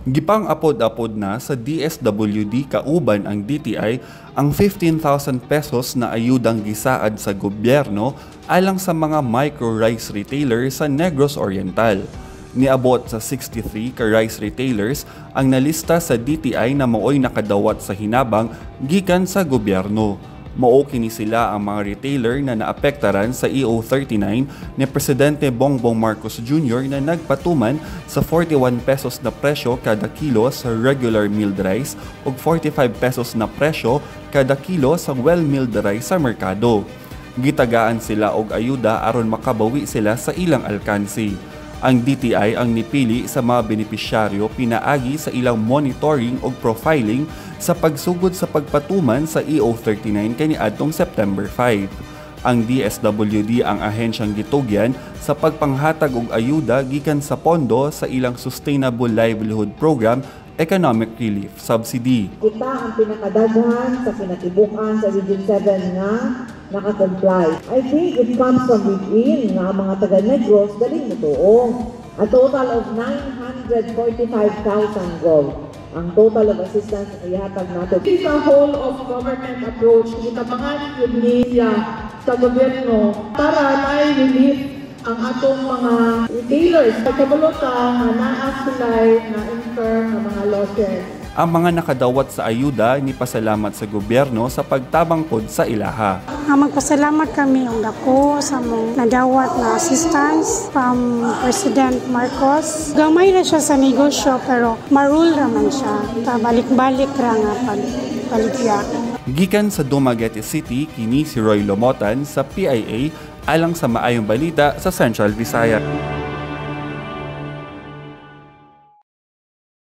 Gipang-apod-apod na sa DSWD kauban ang DTI ang 15,000 pesos na ayudang gisaad sa gobyerno alang sa mga micro rice retailer sa Negros Oriental. Niabot sa 63 ka rice retailers ang nalista sa DTI na maoy nakadawat sa hinabang gikan sa gobyerno. Mao kini sila ang mga retailer na naapektaran sa EO 39 ni Presidente Bongbong Marcos Jr. na nagpatuman sa 41 pesos na presyo kada kilo sa regular milled rice ug 45 pesos na presyo kada kilo sa well-milled rice sa merkado. Gitagaan sila og ayuda aron makabawi sila sa ilang alkansi. Ang DTI ang nipili sa mga benepisyaryo pinaagi sa ilang monitoring ug profiling sa pagsugod sa pagpatuman sa EO 39 kaniadtong September 5. Ang DSWD ang ahensyang gitugyan sa pagpanghatag og ayuda gikan sa pondo sa ilang Sustainable Livelihood Program Economic Relief Subsidy. Kita ang pinakadaghan sa kinatibuk-an sa Region 7 nga nakakomply. I think it comes from within nga ang mga taga Negros dali motuo. A total of 945,000 gold ang total of assistance na ihatag nato. This is a whole of government approach. Gitabangan yun niya sa gobyerno para may relief ang atong mga retailers. Pagkabalo ta nga naa sila'y na incur nga mga losses. Ang mga nakadawat sa ayuda ni pasalamat sa gobyerno sa pagtabang pod sa ilaha. Magpasalamat kami og dako sa among nadawat na assistance from President Marcos. Gamay na siya sa negosyo pero marul raman siya. Ta balik-balik ra nga pag baligya. Gikan sa Dumaguete City, kini si Roy Lomotan sa PIA alang sa Maayong Balita sa Central Visayas.